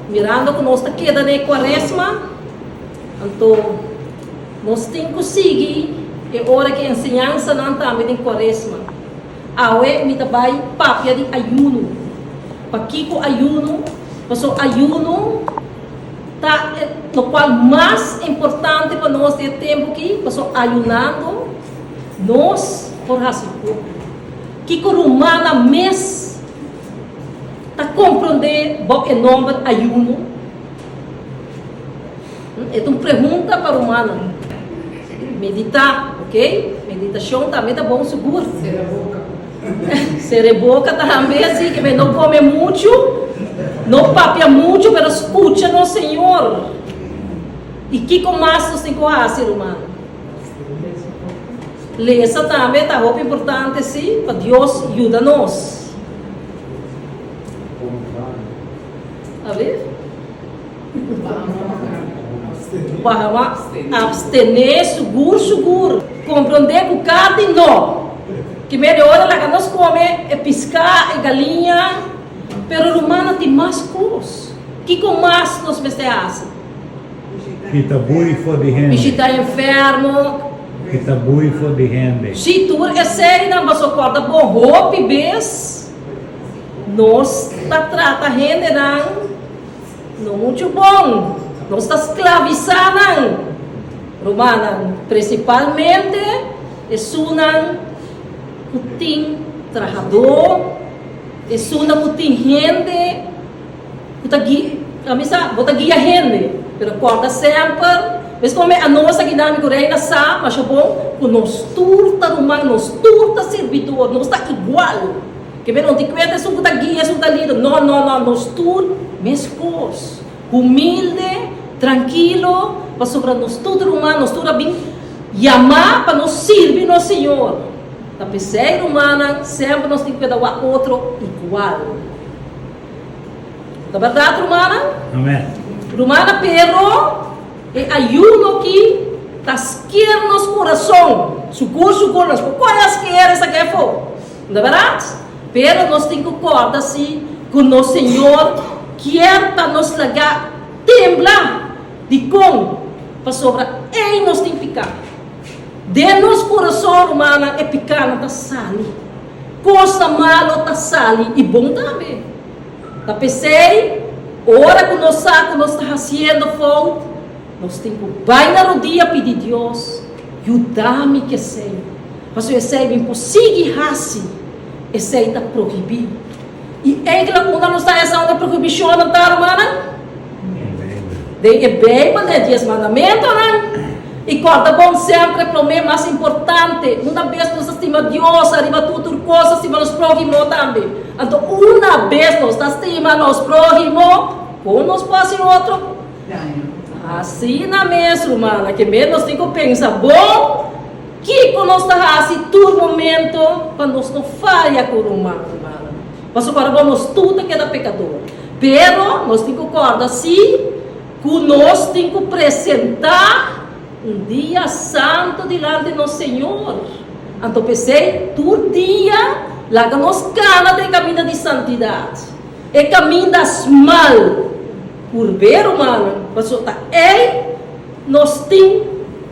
Mirando ku nos ta keda den e kuaresma, anto nos tin ku sigui e ora ku e enseñansanan tambe den kuaresma. Awe mi ta bai papia di ayuno. Pakiko ayuno? Pasobra ayuno ta e lokual mas importante pa nos den e tempu aki, pasobra ayunando nos por hasi hopi. Kiko rumannan mes ta komprondé bo e nòmber ayuno? E ta un pregunta pa rumannan. Meditá, ok? Meditashon tambe ta bon sigur. Sera boka. Sera boka tambe, así ke no kome muchu, no papia muchu, pero skucha nos Señor. I kiko mas nos tin ku hasi, ruman? Lesa tambe ta hopi importante, sí, pa Dios yuda nos. A ver. Baha abstené sugur sugur. Komprondé ku karni no. Ki medio ora laga nos kome e piská, e galiña, pero rumannan tin mas kos. Kiko mas nos mester hasi? Kita bui for di hende. Bishita enfermo. Kita bui for di hende. Sí, tur eseinan pasobra kòrda bon hopi bes nos ta trata hendenan. No muchu bon. Nos ta sklavisá nan, rumannan, prinsipalmente esunnan ku tin trahadó, esunnan ku tin hende ku ta guia, ami sa, bo ta guia hende, pero kòrda semper, mes kome anos aki nan mi ku Reina sa masha bon ku nos tur ta ruman, nos tur ta sirbidor, nos ta igual. Ke men no tin kuenta esun ku ta guia, esun ku ta lider. No, no, no, nos tur meskos, humilde, trankilo, pasobra nos tur ta ruman, nos tur a bin yamá pa nos sirbi nos Señor. Ta p'esei, rumannan, semper nos tin ku keda wak otro igual. Ta bèrdat, rumannan? Amèn. Rumannan, pero e ayuno aki ta sker nos kurason. Sukur, sukur, nos por kohe a sker esaki afó. No bèrdat? Pero nos tin ku kòrda si ku nos Señor kier pa nos laga tembla. Dikon? Pasobra ei nos tin piká. Den nos kurason, rumannan, e pikánan ta sali. Kosnan malo ta sali i bon tambe. Ta p'esei, ora ku nos sa ku nos ta hasiendo fout, nos tin ku bai na rodia pidi Dios, Yuda mi ku esei. Pasobra esei mi por sigui hasi, esei ta prohibí. I enkele unda nos ta esa unda prohibishonnan ta, rumannan? Den e Beibel, den e Dies Mandamentonan. I kòrda bon semper e promé mas importante, una bes nos ta stima Dios ariba tur tur kos, ta stima nos próhimo tambe. Anto una bes nos ta stima nos próhimo, kon nos por hasi otro? Asina mes, rumannan, ke mes nos tin ku pensa bon. Kiko nos ta hasi tur momento pa nos no faya ku ruman, rumannan? Pasobra bo nos tur ta keda pekador. Pero nos tin ku kòrda si ku nos tin ku presentá un dia santu dilanti nos Señor. Anto p'esei tur dia laga nos kana den kaminda di santidat, e kaminda smal. Purb'é, rumannan, pasobra ta ei nos tin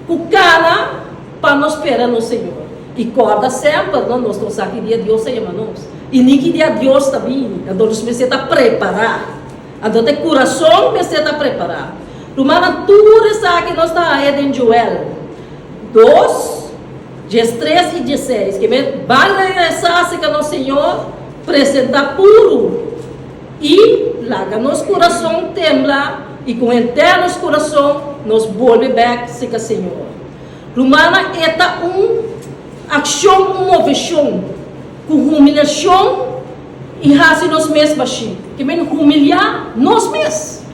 ku kana pa nos spera nos Señor. I kòrda semper, no, nos no sa ki dia Dios ta yama nos, i ni ki dia Dios ta bini. Anto nos mester ta prepará. Anto ta e kurason mester ta prepará. Rumannan, tur esaki nos ta haña den Joel dos, diestres i diesseis. Ke men ban regresá serka nos Señor, presentá puru i laga nos kurason tembla. I ku henter nos kurason nos bolbe bèk serka Señor. Rumannan, e ta un akshon, un moveshon ku humiliashon i hasi nos mes bashí. Ke men humiliá nos mes,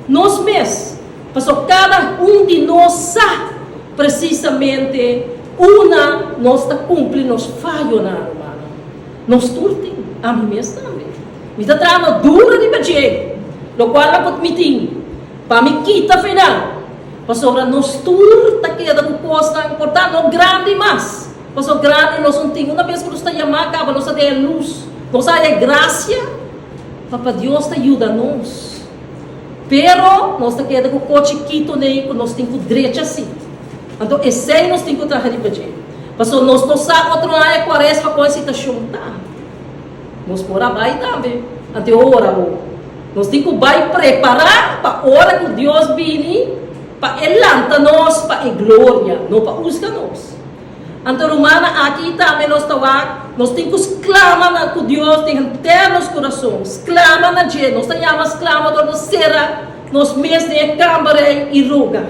nos mes, pasobra kada un di nos sa presisamente una nos ta kumpli nos fayonan, rumannan. Nos tur tin, ami mes tambe. Mi ta traha duro riba dje, lokual a por mi tin pa mi kita final, pasobra nos tur ta keda ku kosnan por ta no grandi mas, pasobra grandi nos no tin. Una bes ku nos ta yamá kaba nos ta den e lus, nos a haya grasia, Papa Dios ta yuda nos. Pero nos ta keda ku ko chikito nei ku nos tin ku drecha si. Anto esei nos tin ku traha riba dje. Pasobra nos no sa otro aña kuaresma kon e situashon ta. Nos por a bai tambe. Anto e ora bo. Nos tin ku bai prepará pa ora ku Dios bini pa e lanta nos pa e gloria, no pa husga nos. Anto rumannan aki tambe nos ta wak, nos tin ku sklama na ku Dios den henter nos kurason, sklama na dje, nos ta yama sklama dor nos sera nos mes den e kamber ei i roga.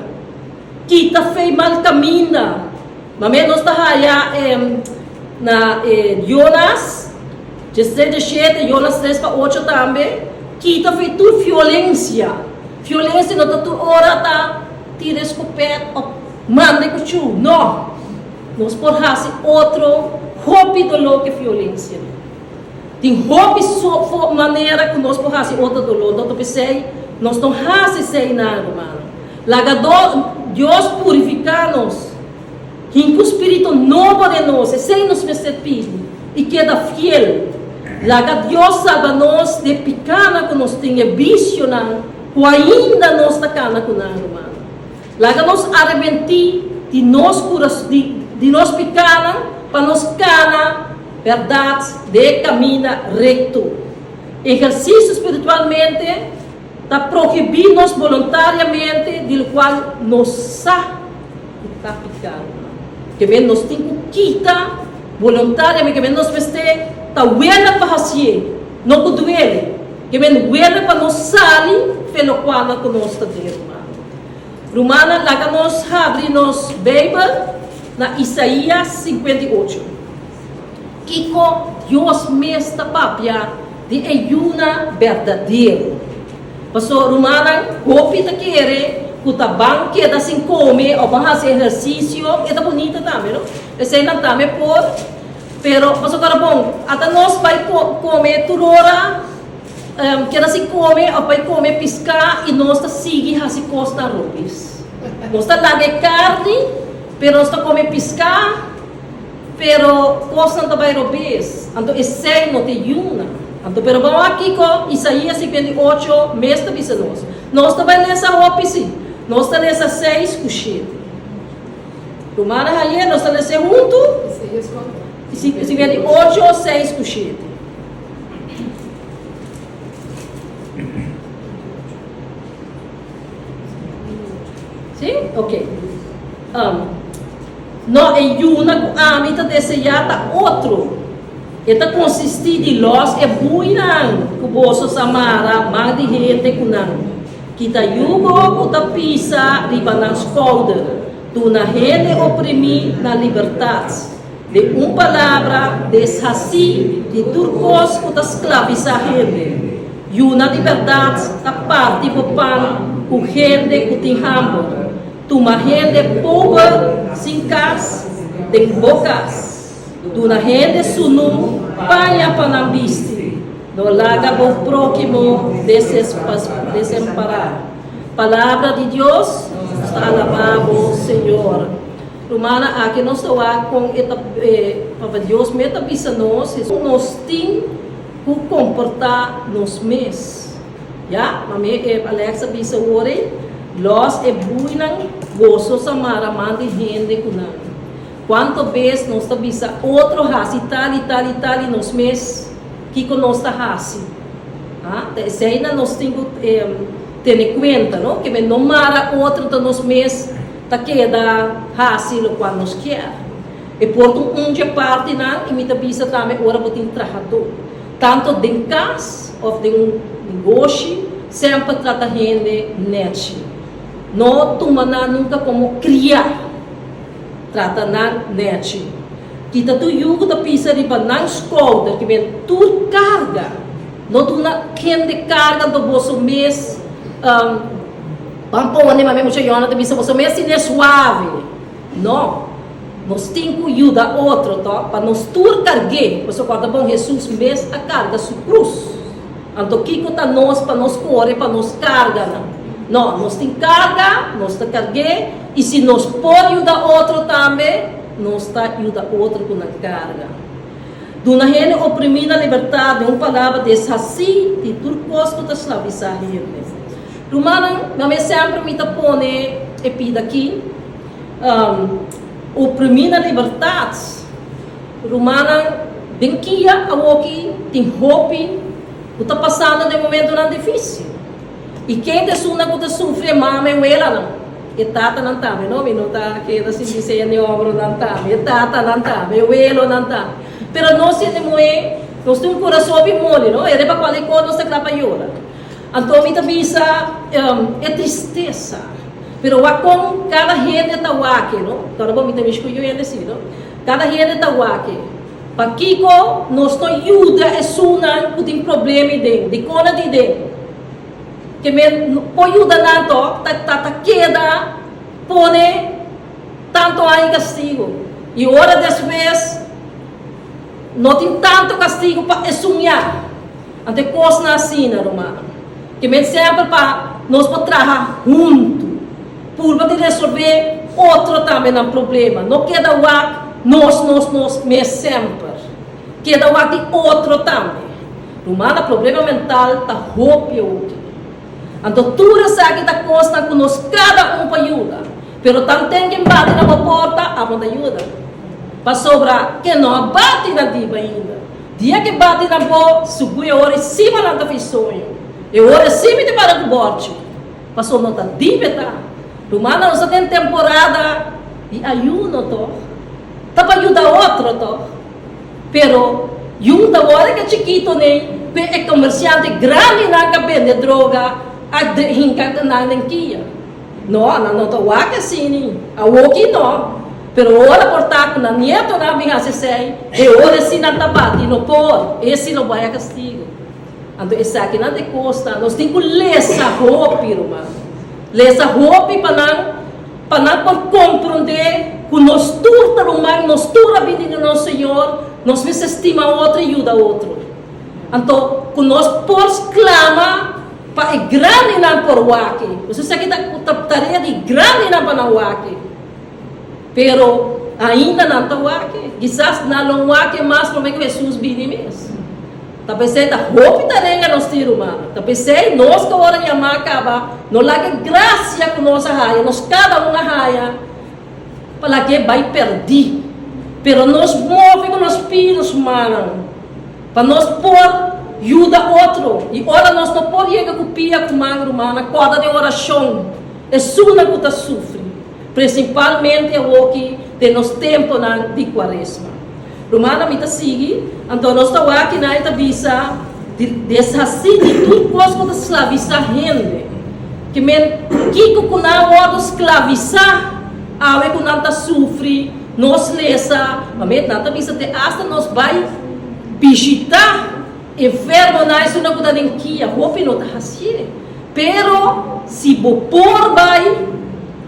Kita fei mal kaminda. Mame nos ta haya na Jonas 16 17, Jonas 3 pa 8 tambe, kita fei tur violensia. Violensia no ta tur ora ta tira eskopet of Manda ku chu, no! Nos por hasi otro hopi doló ke violensia. Tin hopi manera ku nos por hasi otro doló. Dòkter P'esei, nos no hasi eseinan, rumannan. Laga Dios purifiká nos. Hinku spiritu nobo den nos, esei nos mester pidi, i keda fiel. Laga Dios salba nos di e pikánan ku nos tin, e bisionan ku ainda nos ta kana ku nan, rumannan. Laga nos arepentí di nos kuras di di nos pikánan pa nos kana bèrdat den e kaminda rekto. Ehersisio spiritualmente ta prohibí nos boluntariamente di lokual nos sa ku ta piká. Ke men nos tin ku kita boluntariamente, ke men nos mester ta wela pa hasié, no ku duele. Ke men wela pa nos sali fe lokualnan ku nos ta den, ruman. Rumannan, laga nos habri nos Beibel na Isaías 58. Kiko Dios mes ta papia di e yuna berdadero? Pasobra, rumannan, hopi ta kere ku ta ban keda sin kome òf ban hasi ehersisio, e ta bunita tambe, no? Eseinan tambe por, pero pasobra bon, ata nos bai kome tur ora. Keda sin kome of bai kome piská i nos ta sigui hasi kosnan robes. Nos ta laga e karni, pero nos ta kome piská, pero kosnan ta bai robes. Anto esei no ta yuna. Anto pero bo wak kiko Isaías 58 mes ta bisa nos. Nos ta bai lesa hopi si. Nos ta lesa seis ku shete. Rumannan haye nos ta les'é huntu. 58, seis ku shete. Sí? Ok. Um, no, e yuna ku ami ta deseá ta otro. E ta konsistí di lòs e buinan ku boso sa mara man di hende ku nan. Kita yugo ku ta pisa riba nan skouder. Duna hende oprimí nan libertat. Den un palabra, deshasí di tur kos ku ta sklabisá hende. Yuna di bèrdat ta parti bo pan ku hende ku tin hamber. Tuma hende pober sin kas den bo kas. Duna hende sunú paña pa nan bisti. No laga bo próhimo desempará. Palabra di Dios, Nos ta alabá bo, Señor. Rumannan, aki nos ta wak kon e ta Papa Dios mes ta bisa nos kon nos tin ku komportá nos mes. Ya, mami e Alex a bisa awor ei, lòs e buinan goso sa mara man di hende ku nan. Kuantu bes nos ta bisa otro hasi tal i tal i tal i nos mes kiko nos ta hasi? Ha, ta eseinan nos tin ku tene kuenta, no? Ke men no mara otro ta nos mes. Ta keda hasi lokual nos kier. E por ta un dje partinan i mi ta bisa tambe ora bo tin trahadó. Tanto den kas òf den un negoshi semper trata hende nèchi. No tuma nan nunka komo kriá. Trata nan nèchi. Kita tur yugo ta pisa riba nan skouder ki men tur karga. No duna hende karga anto boso mes. Ban pone, mami mucha yona ta bisa boso mes tine suave. No. Nos tin ku yuda otro to pa nos tur karg'é, pasobra kòrda bon Hesus mes a karga su krus. Anto kiko ta nos pa nos kore pa nos karga nan? No, nos tin karga, nos ta karg'é, i si nos por yuda otro tambe, nos ta yuda otro ku nan karga. Duna hende oprimí nan libertat, den un palabra, deshasí di tur kos ku ta slavisá hende. Rumannan, na mi semper mi ta pone e pida aki, Oprimí na libertat. Rumannan, den kia awoki tin hopi ku ta pasando den momentonan difísil. I ken ta esunnan ku ta sufri e mama i welanan? E tatanan tambe, no? Mi no ta keda sin bisa e neombronan tambe, e tatanan tambe, e welonan tambe. Pero nos hende muhé, nos tin un kurason hopi moli, no? E riba kualke kos nos ta kla pa yora. Anto mi ta bisa e tristesa. Pero wak kon kada hende ta wak, no? Ora bo mi ta mishi ku yu hende si, no? Kada hende ta wak. Pakiko nos no yuda esunnan ku tin problema den? Dikon nan tin den? Ke men por yuda nan tok ta ta ta keda pone tantu aña kastigu. I ora despues no tin tantu kastigu pa esun ya. Anto e kosnan asina, rumannan, ke men semper pa nos por traha huntu, purba di resolvé otro tambe nan problema. No keda wak nos, nos, nos mes semper. Keda wak di otro tambe. Rumannan, problema mental ta hopi hopi. Anto tur esaki ta kosnan ku nos kada un por yuda. Pero tanten ken bati na bo porta, abo ta yuda. Pasobra ke no a bati na diba ainda. Dia ke bati na bo sugu e ora e sima nan ta fi soño. E ora e simi ta para ku borchi. Paso no ta dibe ta. Rumannan nos ta den temporada di ayuno tog. Ta pa yuda otro tog. Pero yun ta wòrdu ke chikito nei ku e komersiante grandinan ka bende droga a hinka nan den kia. No, nan no ta wak asini. Awoki no. Pero ora por ta ku nan nietonan bin hasi esei, e ora si nan ta bati no por, esi lo bai a kastigu. Anto esakinan ta e kosnan. Nos tin ku lesa hopi, ruman. Lesa hopi pa nan, pa nan por komprondé ku nos tur ta ruman, nos tur a bini di nos Señor, nos mester stima otro i yuda otro. Anto ku nos por sklama pa e grandinan por wak. Pasobra esaki ta tarea di grandinan pa nan wak. Pero ainda nan ta wak. Kisas nan lo wak mas promé ku Hesus bini mes. Ta p'esei ta hopi tarea nos tin, rumannan. Ta p'esei nos ku ora yamá kaba, no laga e grasia ku nos a haya, nos kada un a haya, pa lag'é bai pèrdí. Pero nos move ku nos pia i nos mannan. Pa nos por yuda otro. I ora nos no por yega ku pia ku man, rumannan, kòrda den orashon esunnan ku ta sufri, prinsipalmente awoki den nos tempunan di kuaresma. Rumannan, mi ta sigui, anto nos ta wak kinan e ta bisa di deshasí di tur kos ku ta sklavisá hende. Ke men, kiko ku nan a wòrdu sklavisá awe ku nan ta sufri? Nos lesa, ma met nan ta bisa te asta nos bai bishita enfermonan, esunnan ku ta den kia, hopi no ta hasié. Pero si bo por bai,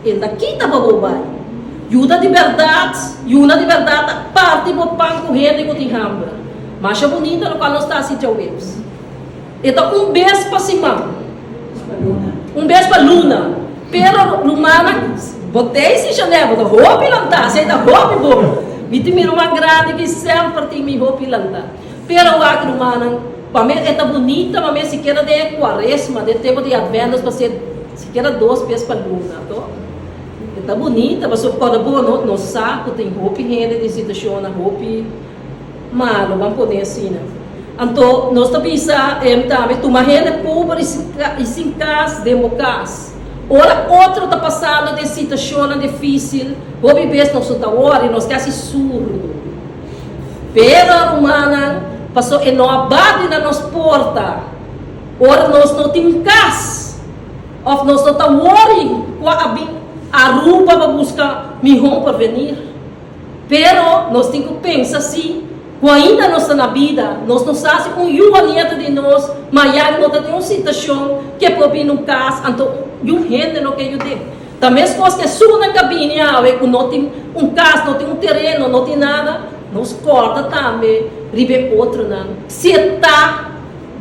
e ta kita pa bo bai. Yuda di bèrdat, yuna di bèrdat ta parti bo pan ku hende ku tin hamber. Masha bunita lokual nos ta hasi djaweps. E ta un bes pa siman. Un bes pa luna. Pero rumannan, bo ta si Chanel, bo ta hopi lantá, esei ta hopi bon. Mi tin mi ruman grandi ki semper tin mi hopi lantá. Pero wak rumannan, pa mi e ta bunita, pa mi sikiera den e kuaresma, den tempu di Advent nos por hasié sikiera dos bes pa luna, to. E ta bunita, pasobra kòrda bo no, nos sa ku tin hopi hende den situashonnan hopi. Malo, ban pone asina. Anto nos ta bisa em tambe, tuma hende pober i sin kas den bo kas. Ora otro ta pasando den situashonnan difísil, hopi bes nos no ta wòri, nos kasi surdu. Pero, rumannan, paso e no a bati na nos porta ora nos no tin kas, òf nos no ta wòri ku a bin Aruba pa buska mihó porvenir. Pero nos tin ku pensa si ku ainda nos ta na bida, nos no sa si un yu o nieto di nos mañan no ta den un situashon ke por bini un kas, anto yu hende no ke yud'é. Ta meskos ku esunnan ka bini awe ku no tin un kas, no tin un tereno, no tin nada, nos kòrda tambe riba e otronan si e ta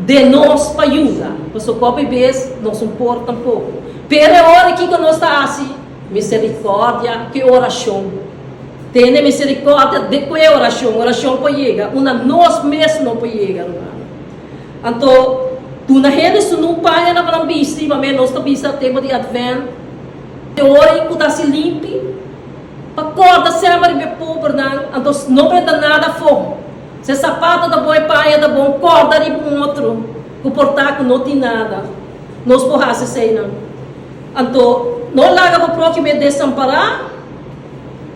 den nos pa yuda, pasobra hopi bes nos no por tampoko. Pero e ora kiko nos ta hasi? Misericordia ku e oracion. Tene misericordia de ku e oracion. Oracion por yega unda nos mes no por yega, rumannan. Anto, duna hende sunú paña na pa nan bisti. bendisí, ma nos ta bisa tempu di Advent, e ora ei ku ta hasi limpi, pa kòrda semper riba e pobernan, anto no benta nada afó. Si e sapato ta bon, e paña ta bon, kòrda riba un otro ku por ta ku no tin nada. Nos por hasi eseinan. Anto, no laga bo próhimo e desampará.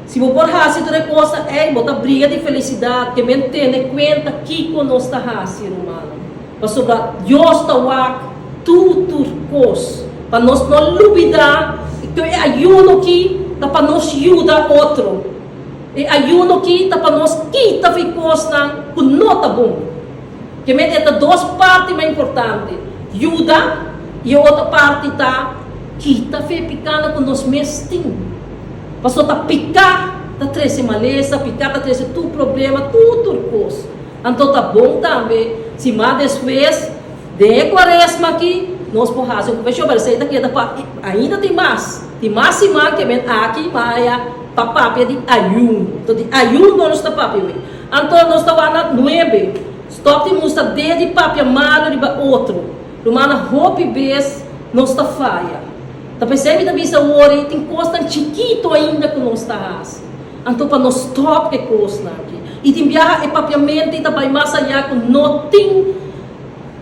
Si bo por hasi tur e kosnan ei, bo ta bria di felisidat. Ke men tene kuenta kiko nos ta hasi, rumannan. Pasobra Dios ta wak tur tur kos. Pa nos no lubidá ku e ayuno ki ta pa nos yuda otro. E ayuno ki ta pa nos kita fi kosnan ku no ta bon. Ke men e ta dos parti mas importante, yuda i e otro parti ta kita fe pikánan ku nos mes tin. Pasobra ta piká ta trese malesa, piká ta trese tur problema, tur tur kos. Anto ta bon tambe si mas despues den e kuaresma aki nos por hasi un konfeshon, pero esei ta keda pa ainda tin mas, tin mas siman ke men aki maya pa papia di ayuno. Anto di ayuno nos ta papia awe. Anto nos ta wak na nuebe. Stop di mustra dedo i papia malu riba otro. Rumannan hopi bes nos ta faya. Ta p'esei mi ta bisa awor ei tin kosnan chikito ainda ku nos ta hasi. Anto pa nos stop e kosnan aki. I tin biaha e papiamento ei ta bai mas ayá ku no tin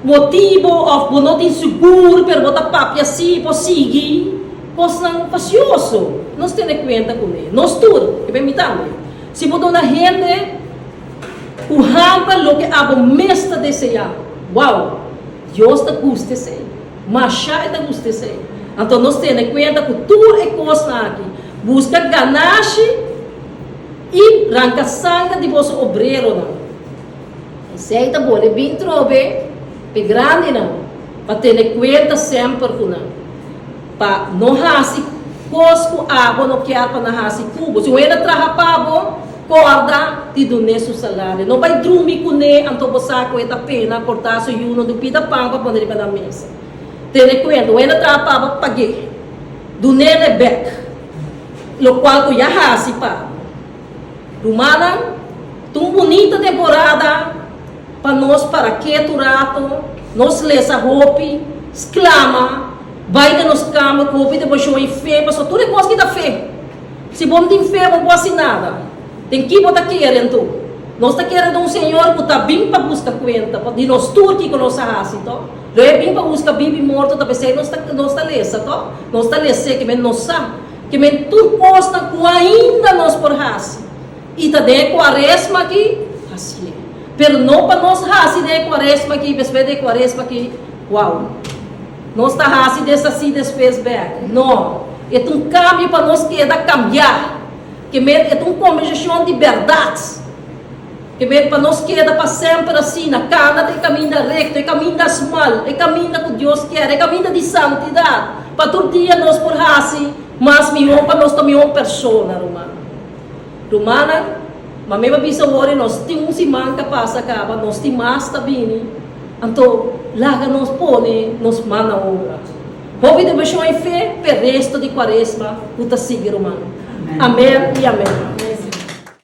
motibo òf bo no tin sigur pero bo ta papia si por sigui kosnan fasioso. Nos tene kuenta kuné. Nos tur, e mi tambe. Si bo duna hende ku hamber loke abo mes ta deseá, wow! Dios ta gusta esei. Masha e ta gusta esei. Anto nos tene kuenta ku tur e kosnan aki. Buska ganashi i ranka sanger di boso obreronan. Esei ta bole bin trobe p'e grandinan pa tene kuenta semper ku nan. Pa no hasi kos ku abo no kier pa nan hasi ku bo. Si un hende traha pa bo, kòrda di dun'é su salario. No bai drumi kuné anto bo sa ku e ta pena kortá su yunan di un pida pan pa pone riba nan mesa. Tene kuenta, un hende traha pa bo, pag'é. Dun'é n'e bèk lokual ku ya hasi pa bo. Rumannan, ta un bunita temporada pa nos para ketu rato, nos lesa hopi, sklama, bai den nos kama ku hopi deboshon i fe, pasobra tur e kos ki ta fe. Si bo no tin fe, bo no por hasi nada. Den ki bo ta kere anto? Nos ta kere den un Señor ku ta bin pa buska kuenta di nos tur kiko nos a hasi, to? Lo e bin pa buska biba i morto, ta p'esei nos ta nos ta lesa, to? Nos ta les'é, ke men nos sa. Ke men tur kosnan ku ainda nos por hasi i ta den e kuaresma aki, hasié. Pero no pa nos hasi den e kuaresma aki i despues di e kuaresma aki, wou, nos ta hasi desasí despues bèk. No, e ta un kambio pa nos keda kambiá. Ke men e ta un kombersashon di bèrdat. Ke men pa nos keda pa semper asina, kana ta e kaminda rekto, e kaminda smal, e kaminda ku Dios kier, e kaminda di santidat, pa tur dia nos por hasi mas mihó pa nos ta mihó persona, ruman. Rumannan, ma mi a bisa wor nos tin un siman ka pasa kaba, nos tin mas ta bini, anto laga nos pone nos man na obra. Hopi deboshon i fe p'e resto di Kuaresma ku ta sigui, ruman. Amen i amen.